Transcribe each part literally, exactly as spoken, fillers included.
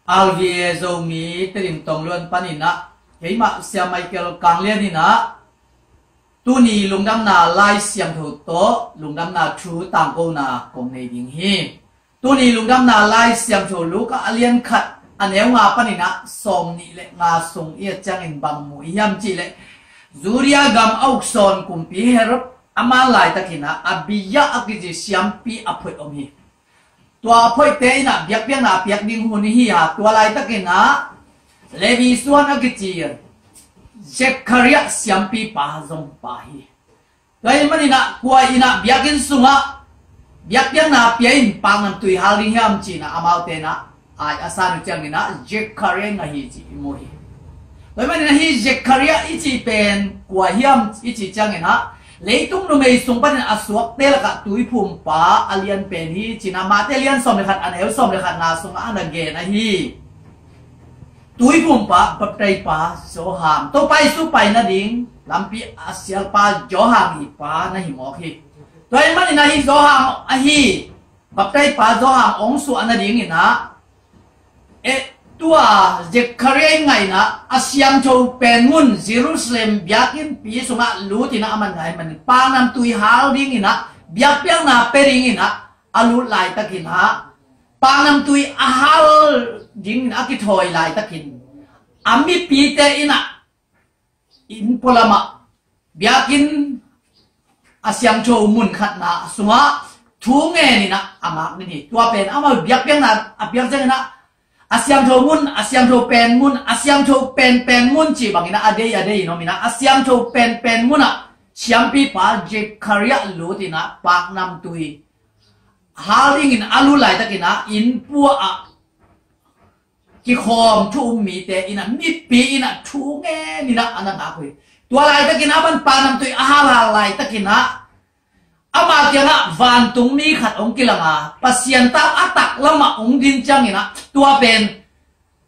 R V A Zomi Tedim Tongluan panin ah, keimah Sia Michael Kanglian in ah, tuni lungdamna Lai Siangtho tawh lungdamna thu tangkona kong nei ding hi. Tuni lungdamna Lai Siangtho Luka a lian khat a neu nga panin ah sawm nih le nga sung i et ciangin bang mu i hiam cih leh, Judea gam a uksawn kumpi Herod ama laitakin ah Abia a kici siampi a phoih om hi. Tua a phoihte in ah biakpiakna a piak ding hun hi a, tua laitakin ah Levi suan a kici Zekhariah siampipa zong pa hi. Tua ahih manin ah kua in ah biakinn sungah biakpiakna pia in paknamtui hal ding hiam ci-in ah amaute in ah ai a san uh ciangin ah Zekhariah in ahi cih i mu hi. Tua ahih manin ah hih Zekhariah i cih pen kua hiam i cih ciangin ah leitung numei sung panin a suakte lakah tuiphumpa a lian pen hi ci-in ah Mate lian sawm le khat a neu sawm le khatna sungah a na gen ahi. Tuiphumpa, baptaipa Johan, Topa Jesu pai nading lampi a sialpa Johan i pa na hi mawk hi. Tua ahih manin ah hih Johan ahi, baptaipa Johan hong suah nadingin ah, eh, tua Zekhariah in ngaihna a siangtho pen mun Jerusalem biakinnpi sungah lut in ah a man ngai manin paknamtui hal dingin ah biakpiakna pia dingin ah a lut laitakin ah paknamtui a hal dingin a kithawi laitakin a mipite in ah inn pualamah biakinn a siangtho mun khatna sungah thu ngen in ah a ngak ning hi. Tua pen amau biakpiakna a piak ciangin ah a siangtho mun, a siangtho pen mun, a siangtho pen pen mun ci bangin ah a dei a dei in om in ah a siangtho pen pen munah siampipa Zekhariah lut in ah paknamtui hal dingin a lut laitakin ah inn pua ah kikhawm thu um mite in ah mipi in ah thu ngen in ah a na ngak uh hi. Tua laitakin ah a man paknamtui a hal hal laitakin ah ama kiangah vantungmi khat hong kilang a Pasian tau a taklamah hong din ciangin ah tua pen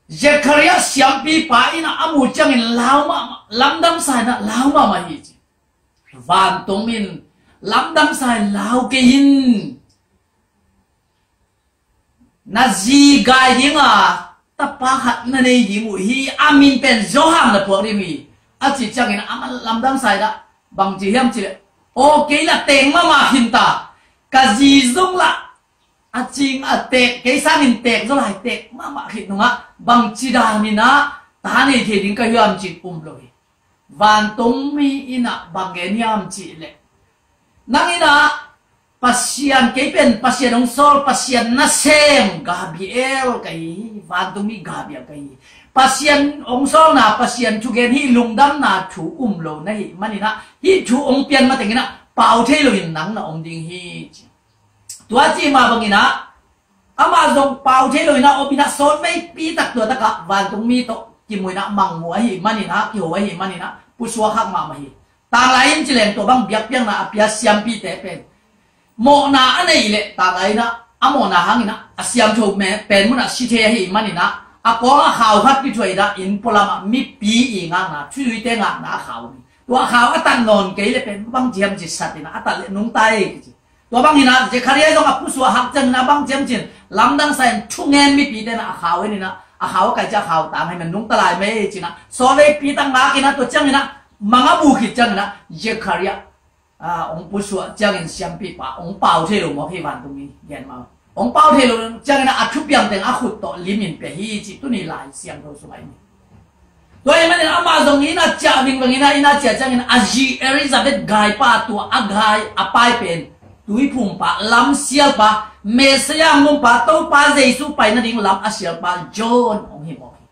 Zekhariah siampipa in ah a mu ciangin lau mahmah, lamdangsa in ah lau mahmah hi ci. Vantungmi in lamdangsa in lau kei in, na zi gai dinga tapa khat na nei ding uh hi, a min pen Johan na phuak ding uh hi a cih ciangin a man lamdangsa in ah bang ci hiam cih leh, aw kei la teek mahmah khin ta, ka zi zong la a cing a teek, kei sangin teek zaw lai, teek mahmah khit nungah bangci danin ah ta nei thei ding ka hiam cih um lo hi. Vantungmi in ah bang gen hiam cih leh, nang in ah Pasian, kei pen Pasian hong sawl, Pasian nasem Gabriel ka hi hi. Vantungmi Gabriel ka hi hi. Pasian hong sawlna, Pasian thugen hi, lungdamna thu um lo na hih manin ah hih thu hong pian matengin ah pau thei loin nang na om ding hi ci. Tua cih mah bangin ah amah zong pau thei loin ah om in ah, sawtveipi tak tua takah vantungmi tawh kimu in ah mangmu ahih manin ah, kiho ahih manin ah pusuak hak mahmah hi. Tanglai in ci leng tua bang biakpiakna a pia siampite pen mawhna a neih leh tanglai in ah a mawhna hangin ah a siangtho pen munah si thei ahih manin ah a kawng a khau khat kithuah in ah inn pualamah mipi i ngakna, thuzuite ngakna a khau hi. Tua a khau a tat nawn kei leh pen bang ci hiam ci sat in ah a tat leh nungta ei kici. Tua bangin ah Zekhariah zong a pusuak hak ciangin ah bang ci hiam cin, lamdangsa in thungen mipite in ah a khau en in ah, a khau a kai ciang a khau tang hi, men nungta lai mei ci in ah, sawtveipi tak ngak in ah tua ciangin ah mang a mu khit ciangin ah Zekhariah hong pusuak ciangin siampipa hong pau thei lo mawk hi, vantungmi gen mah hong pau thei lo ciangin ah a thupiang teng a khut tawh lim in pia hi ci tuni Lai Siangtho sungah i mu. Tua ahih manin amah zong inn a ciah vingvang in ah, inn a ciah ciangin a zi Elizabeth gaipa, tua a gai a pai pen tuiphumpa, lamsialpa, Messiah hong umpa, Topa Jesu pai nading lam a sialpa John hong hi mawk hi.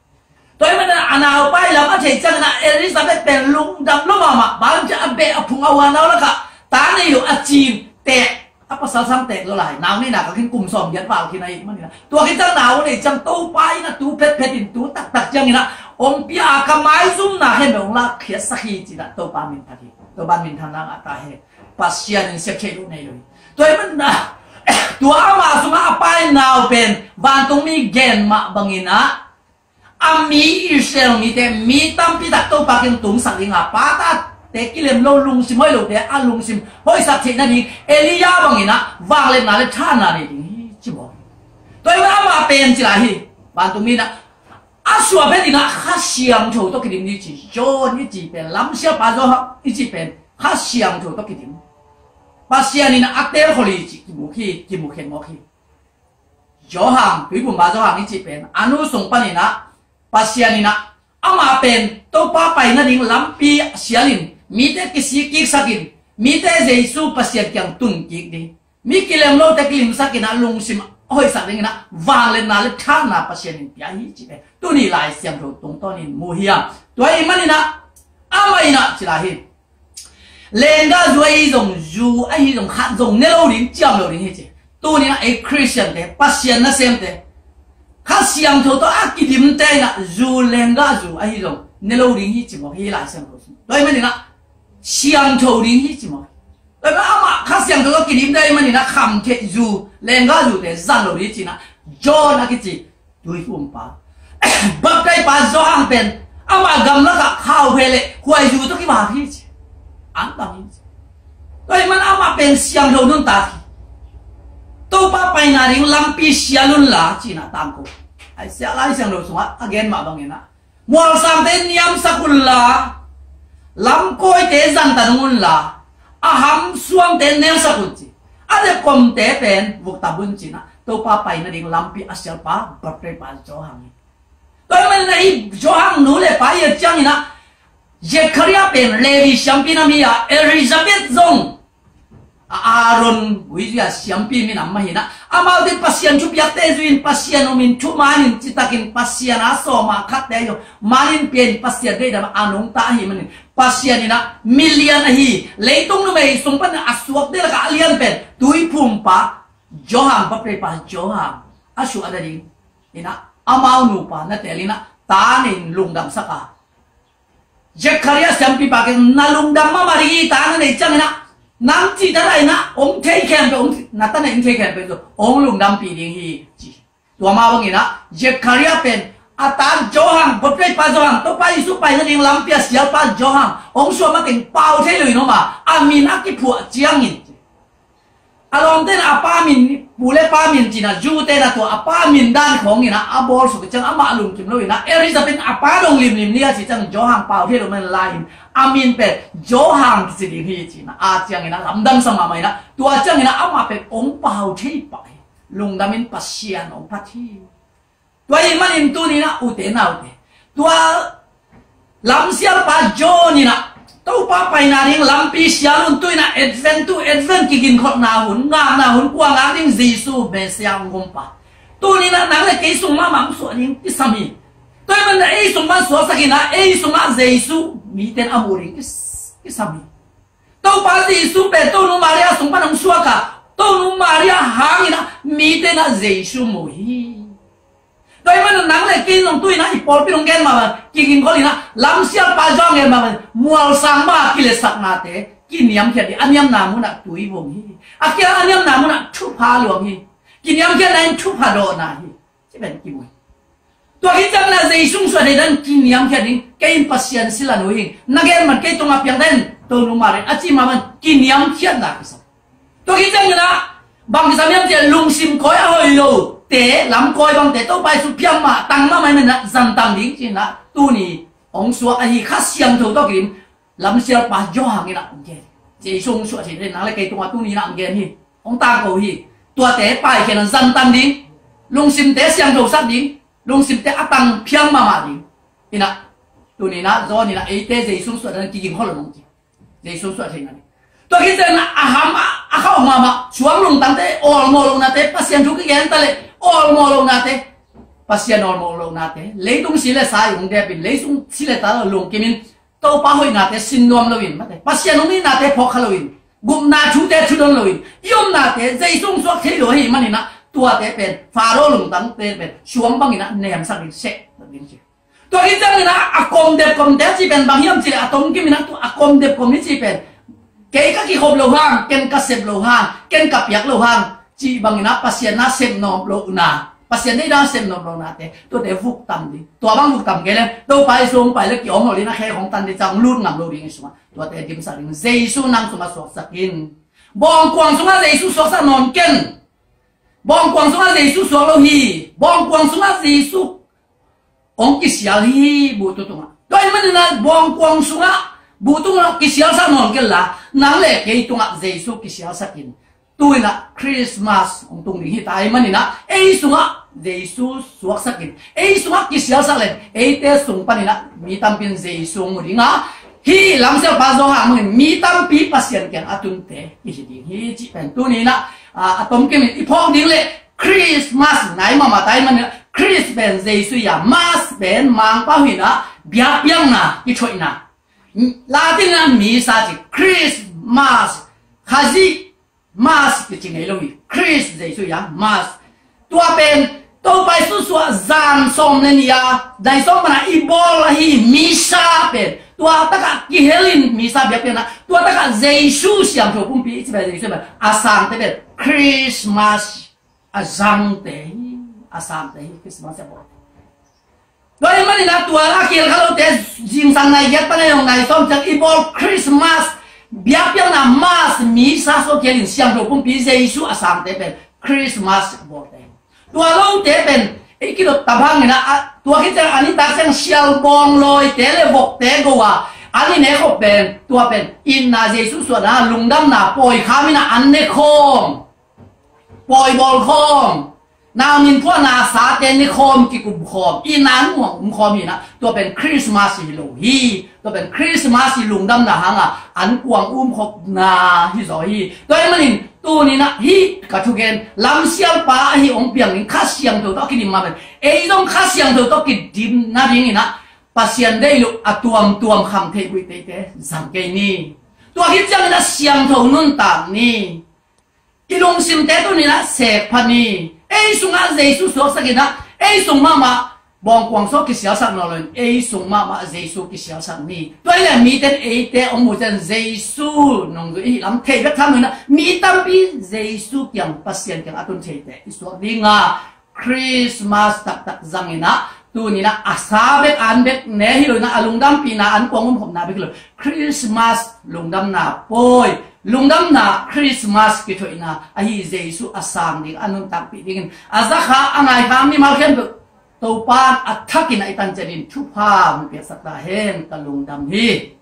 Tua ahih manin a naupai lam a theih ciangin ah Elizabeth pen lungdam lua mahmah, bang hang hiam cih leh a beh a phung a uanau lakah ta nei lo, a cin teek, a pasal sang teek zaw lai, nau neihna kha khin kum sawm giat val khin ahih manin ah, tua khit ciang nau nei ciang Topa in ah tu phetphet in tu taktak ciangin ah hong pia a, ka maizumna khempeuh hong lakkhiatsak hi ci in ah Topa minthan hi. Topa minthanna ngah ta hen. Pasian in sep theih loh nei lo hi. Tua ahih manin ah tua amah sungah a pai nau pen vantungmi gen mah bangin ah a mi Israel mite mi tampi tak Topa kiang tungsak ding a, pa tate kilem lo, lungsim hoih lote a lungsim hoihsak theih nading Elijah bangin ah vangliatna le thahatna nei ding hi ci mawk hi. Tua ahih manin amah pen ci lai hi. Vantung mi in ah a suah phet in ah Kha Siangtho tawh kidim ni ci. John i ci pen, lamsiapa Johan i ci pen Kha Siangtho tawh kidim. Pasian in ah a teelkhol hi ci kimu hi, kimu khen mawk hi. Johan, Tuiphumpa Johan i ci pen a nu sung panin ah Pasian in ah amah pen Topa pai nading lampi sialin, mite kisik kiksakin, mite Jesu Pasian kiang tun kik ding, mi kilem lote kilimsakin ah lungsim hoihsak dingin ah vangliatna le thahatna Pasian in pia hi ci pen tuni Lai Siangtho tungtawnin mu hi a. Tua ahih manin ah amah in ah ci lai hi. Lenggahzu ahi zong, zu ahi zong, khat zong ne lo ding, ciam lo ding hi ci. Tuni in ah ei Khristiante, Pasian nasemte, Kha Siangtho tawh a kidimte in ah zu, lenggahzu ahi zong ne lo ding hi ci mawk hi Lai Siangtho sung. Tua ahih manin ah siangtho ding hi ci mawk hi. Tua ahih manin amah Kha Siangtho tawh kidimte ahih manin ah khamtheih zu, lenggahzute zan lo ding hi ci in ah John a kici Tuiphumpa, baptaipa Johan pen amah gamlakah khauhphe le khuaizu tawh kivak hi ci. Angtang hi ci. Tua ahih man amah pen siangtho nuntak hi. Topa paina ding lampi sial unla ci in ah tangko. Ai siah Lai Siangtho sungah a gen mah bangin ah mualsangte niamsak unla, lamkawite zantan unla, a hamsuangte nelsak un ci. A depkomte pen vuktam un ci in ah Topa pai nading lampi a sialpa baptaipa Johan hi. Tua ahih manin ah hih Johan nu le pa hi a ciangin ah Zekhariah pen Levi siampi nam hi a, Elizabeth zong a Aaron guizui a siampi minam mah hi in ah amaute Pasian thupiakte zui in, Pasian om in, thuman in, citakin Pasian a sawm a khatte zong man in pia in, Pasian deihdan a nungta ahih manin Pasian in ah mi lian ahi, leitung numei sung pan a suakte lakah a lian pen Tuiphumpa Johan, baptaipa Johan a suah nading in ah amau nupa na tel in ah ta nei in lungdamsak a, Zekhariah siampipa kiang na lungdam mahmah ding hi, ta na neih ciangin ah nang cih dan in ah hong thei khempeuh, hong na ta neih hong thei khempeuh zong hong lungdampih ding hi ci. Tua mah bangin ah Zekhariah pen a ta Johan, baptaipa Johan, Topa Jesu pai nading lampi a sialpa Johan hong suah mateng pau thei lo in om a, a min a kiphuah ciangin a lawmte in a pa min, pu le pa min ci in ah, Jew-te in ah tua a pa min dan khawng in ah a bawl suk ciang amah lungkim lo in ah, Elizabeth in a pa dong limlim ni a ci ciang Johan pau thei lo man lai in a min pen Johan kici ding hi ci in ah, a ciangin ah lamdang sa mahmah in ah, tua ciangin ah amah pen hong pau thei pah hi. Lungdam in Pasian hong phat hi. Tua ahih manin tuni in ah ute naute, tua lamsialpa John in ah Topa paina ding lampi sial un, tu in ah Advent, tu Advent kiginkholhna hun, ngakna hun, kua ngak ding, Jesu Messiah hong gumpa. Tuni in ah nang le kei sung mahmah hong suah ding kisam hi. Tua ahih manin ah ei sung mah suaksak in ah ei sungah Jesu mite in a muh ding kis-, kisam hi. Topa Jesu pen Tonu Maria sung pan hong suak a, Tonu Maria hangin ah mite in ah Jesu mu hi. Tua ahih manin nang le kei zong tu in ah i pawlpi in hong gen mah bang, kiginkhol in ah lamsialpa John gen mah bang, mualsang mah a kiletsaknate kiniamkhiat ding, a niamna munah tui vung hi. A kia a niamna munah thupha luang hi. Kiniamkhiatna in thupha dawhna hi. Ci pen kimu hi. Tua khit ciangin ah Jesu hong suah thei dan kiniamkhiat ding, kei in Pasian sila nu hi ing, na gen man kei tungah piang den, Tonu Maria a ci mah bang kiniamkhiatna kisam. Tua khit ciangin ah bang kisam hiam cih leh lungsim kawi a hoih lote, lamkawi bangte Topa Jesu piang mah, tang mahmah ahih manin ah zantang ding ci in ah tuni hong suak ahi Kha Siangtho tawh kidim lamsialpa Johan in ah hong gen. Jesu hong suah thei dan nang le kei tungah tuni in ah hong gen hi. Hong tangko hi. Tuate paikhiatna zantang ding, lungsimte siangthosak ding, lungsimte a tang piang mahmah ding in ah tuni in ah John in ah eite Jesu hong suah dan kiginkholh lo nong ci. Jesu suah theihna ding. Tua khit ciangin ah a ham a, a khauh mahmah, suang lungtangte, awlmawh lohnate, Pasian thu kigen ta leh awlmawh lohnate, Pasian awlmawh lohnate, leitung si le sa in hong dep in, leitung si le ta lungkim in, Topa hoihnate sin nuam lo in, mate, Pasian hong itnate phawk kha lo in, gupna thute thudon lo in i omnate Jesu hong suak thei lo ahih manin ah tuate pen Pharaoh lungtangte pen suang bangin ah nemsak ding, seh ding ci. Tua khit ciangin ah a kom dep komte a cih pen bang hiam cih leh a tongkim in ah tua a kom dep kom i cih pen kei ka kikhop loh hang, ken ka sep loh hang, ken ka piak loh hang cih bangin ah Pasian na sep nop lohna, Pasian deihdan sep nop lohnate, tuate vuktam ding. Tua bang vuktam kei leh Topa Jesu hong pai leh ki-awngholh in ah khe hong tan ding, ciang hong lut ngam lo ding i sungah. Tuate dimsak ding, Jesu nang sungah suaksak in. Bawngkuang sungah Jesu suaksak nawn ken. Bawngkuang sungah Jesu suak lo hi. Bawngkuang sungah Jesu hong kisial hi, buhtu tungah. Tua ahih manin ah bawngkuang sungah buhtu tungah kisialsak nawn kei la, nang le kei tungah Jesu kisialsak in. Tu-in ah Christmas hong tung ding hi ta ahih manin ah ei sungah Jesu suaksak in, ei sungah kisialsak leng, eite sung panin ah mi tampi in Jesu hong mu ding a, hih lamsiapa Johan mangin mi tampi Pasian kiang a tunte i hi ding hi cih pen tuni-in ah, a, a tomkim in i phawk ding le Christmas nai mahmah ta ahih manin ah, Chris pen Jesu hi a, Mass pen Mangpau hi-in ah biakpiakna kithoihna. Latin ah Missa ci, Christmas, Khazih Mass kici ngei lo hi. Chris Jesu hi a, Mass. Tua pen Topa Jesu suah zan sawm le nih a, nai sawm pan a i bawl ahi Missa pen, tua takah kihel in Missa biakpiakna, tua takah Jesu siangtho pumpi i ci pen Jesu pen a sangte pen Christmas a zangte hi, a sangte hi, Christmas a bawl. Tua ahih manin ah tua a kihel kha lote zingsang nai giat pan a zong nai sawm ciang i bawl Christmas biakpiakna Mass, Missa sung kihel in siangtho pumpi Jesu a sangte pen Christmas bawlte. Tua lote pen i kidot ta bangin ah, a, tua khit ciang a nitak ciang sialbawng lawite le vokte go a an i ne khop pen, tua pen itna, Jesu suahna, lungdamna pawi kham in ah an ne khawm, pawi bawl khawm, nau min phuahna sate ne khawm, kikum khawm, itna an kuang um khawm hi-in ah, tua pen Christmas hi lo hi. Tua pen Christmas hi, lungdamna hanga an kuang um khopna hi zaw hi. Tua ahih manin tuni-in ah hih ka thugen lamsialpa ahi hong piang ding Kha Siangtho tawh a kidim mah pen, ei zong Kha Siangtho tawh kidim nadingin ah Pasian deih loh a tuamtuam kham theih buaiteite zang kei ni. Tua khit ciangin ah siangtho nuntak ni. I lungsimte tuni-in ah seek pha ni. Ei sungah Jesu suaksak in ah, ei sung mahmah bawngkuang sungah kisialsak nawn lo in, ei sung mahmah Jesu kisialsak ni. Tua ahih leh mite in eite hong muh ciang Jesu nungzui i hih lam thei bek tham lo in ah, mi tampi Jesu kiang, Pasian kiang a tun theite i suak ding a, Christmas taktak zang in ah, tuni-in ah a sa bek an bek ne hi lo in ah, a lungdampihna an kuang um khopna bek hi lo. Christmas lungdamna pawi, lungdamna Christmas kithoihna ahi Jesu a sang ding a nuntakpih dingin a za kha, a ngai kha mimal khempeuh Topa in a thakin a i tan ciat in thupha hong piaksak ta hen. Ka lungdam hi.